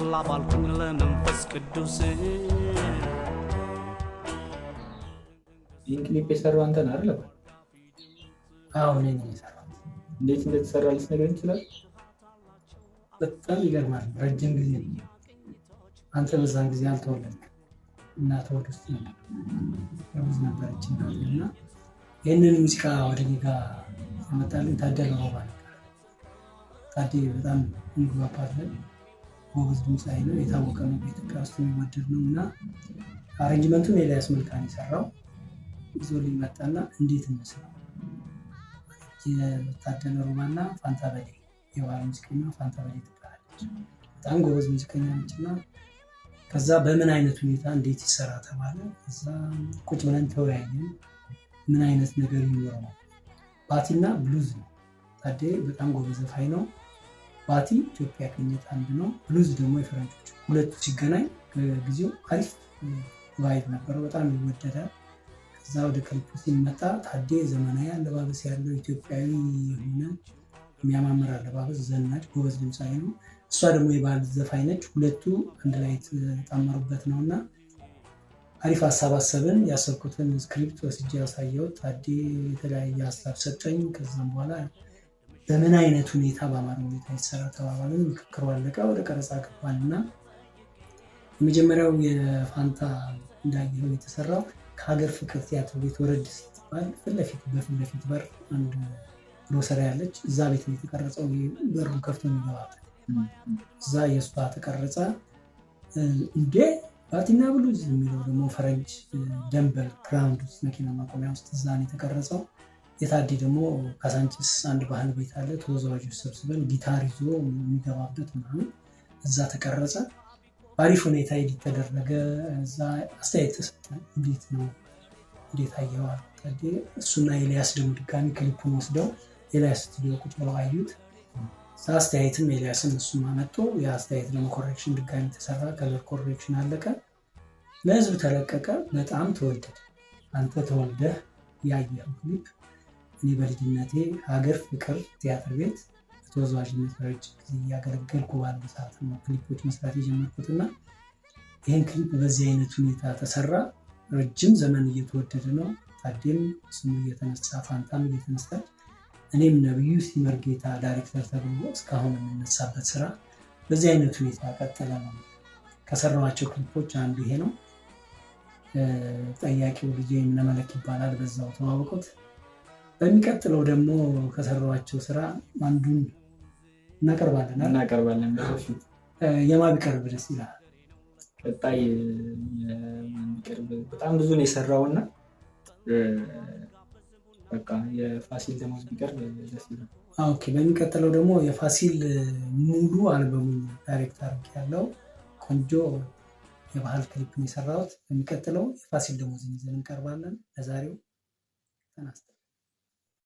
ላባልኩኝ ለመንፈስ ቅዱስ። ይህን ክሊፕ የሰራው አንተ ነህ አይደል? አዎ፣ እኔ ነኝ የሰራሁት። እንዴት እንደተሰራ ልትነግረኝ ትችላለህ? በጣም ይገርማል። ረጅም ጊዜ ነው። አንተ በዛን ጊዜ አልተወለድክም። እናትህ ሆድ ውስጥ ነበር፣ እርጉዝ ነበረች እናትህ። እና ይህንን ሙዚቃ ወደ እኔ ጋር ያመጣልኝ ታደለ ሮባ ነበር። ታዴ በጣም እንግባባለን። ጎበዝ ድምፃዊ ነው፣ የታወቀ ነው፣ በኢትዮጵያ ውስጥ የሚወደድ ነው። እና arrangement ኡን ኤልያስ መልካን የሰራው ይዞልኝ መጣና እንዴት እንስራው፣ የታደለ ሮባና ፋንታ በሌ፣ የባህል ሙዚቀኛ ፋንታ በሌ ትባላለች። በጣም ጎበዝ ሙዚቀኛ ነች። እና ከዛ በምን አይነት ሁኔታ እንዴት ይሰራ ተባለ። ከዛ ቁጭ ብለን ተወያየን። ምን አይነት ነገር ይኖረው? ባቲና ብሉዝ ነው። ታዴ በጣም ጎበዝ ዘፋኝ ነው። ባቲ ኢትዮጵያ ቅኝት አንድ ነው። ብሉዝ ደግሞ የፈረንጆች፣ ሁለቱ ሲገናኝ ጊዜው አሪፍ vibe ነበረው። በጣም ይወደዳል። ከዛ ወደ ክሊፑ ሲመጣ ታዴ ዘመናዊ አለባበስ ያለው፣ ኢትዮጵያዊ የሆነ የሚያማምር አለባበስ፣ ዘናጭ ጎበዝ ድምፃዊ ነው። እሷ ደግሞ የባህል ዘፋኝ ነች። ሁለቱ አንድ ላይ የተጣመሩበት ነው። እና አሪፍ ሀሳብ አሰብን። ያሰብኩትን script ወስጄ ያሳየሁት ታዴ የተለያየ ሀሳብ ሰጠኝ። ከዛም በኋላ በምን አይነት ሁኔታ በአማረ ሁኔታ ይሰራ ተባባልን። ምክክሩ አለቀ። ወደ ቀረጻ ገባን። እና የመጀመሪያው የፋንታ እንዳየኸው የተሰራው ከሀገር ፍቅር ቲያትር ቤት ወረድ ስትባል ፊት ለፊት በፊት ለፊት በር አንድ ግሮሰሪ ያለች እዛ ቤት ነው የተቀረጸው። በሩን ከፍቶ የሚገባበት እዛ የእሷ ተቀረጸ። እንዴ ባቲና ብሉዝ የሚለው ደግሞ ፈረንጅ ደንበል ground ውስጥ መኪና ማቆሚያ ውስጥ እዛ ነው የተቀረጸው። የታዲ ደግሞ ካሳንቺስ አንድ ባህል ቤት አለ። ተወዛዋዦች ሰብስበን ጊታር ይዞ የሚገባበት ምናምን እዛ ተቀረጸ። በአሪፍ ሁኔታ edit ተደረገ። እዛ አስተያየት ተሰጠ። እንዴት ነው፣ እንዴት አየዋል? ታዴ እሱና ኤልያስ ደግሞ ድጋሚ ክሊፑን ወስደው ኤልያስ ስቱዲዮ ቁጭ ብለው አዩት። እዛ አስተያየትም ኤልያስም እሱም አመጡ። የአስተያየት ደግሞ correction ድጋሚ ተሰራ። Color correction አለቀ። ለህዝብ ተለቀቀ። በጣም ተወደደ። አንተ ተወልደህ ያየኸው ክሊፕ እኔ በልጅነቴ ሀገር ፍቅር ቲያትር ቤት በተወዛዋዥነት ለረጅም ጊዜ እያገለገልኩ ባለ ሰዓት ነው ክሊፖች መስራት የጀመርኩት። እና ይህን ክሊፕ በዚህ አይነት ሁኔታ ተሰራ። ረጅም ዘመን እየተወደደ ነው። ታዴም ስሙ እየተነሳ፣ ፋንታም እየተነሳች፣ እኔም ነብዩ ሲመርጌታ ዳይሬክተር ተብሎ እስካሁን የምነሳበት ስራ በዚህ አይነት ሁኔታ ቀጠለ ነው። ከሰራኋቸው ክሊፖች አንዱ ይሄ ነው። ጠያቂው ልጄ እምነመለክ ይባላል። በዛው ተዋወቁት። በሚቀጥለው ደግሞ ከሰራኋቸው ስራ አንዱን እናቀርባለን አይደል? እናቀርባለን በሰፊው። የማ ቢቀርብ ደስ ይላል? ቀጣይ የማን ቢቀርብ? በጣም ብዙ ነው የሰራው እና በቃ የፋሲል ደሞዝ ቢቀርብ ደስ ይላል። Okay፣ በሚቀጥለው ደግሞ የፋሲል ሙሉ አልበሙን direct አድርጌያለሁ። ቆንጆ የባህል ክሊፕ ነው የሰራሁት። በሚቀጥለው የፋሲል ደሞዝን ይዘን እንቀርባለን። ለዛሬው ተናስተን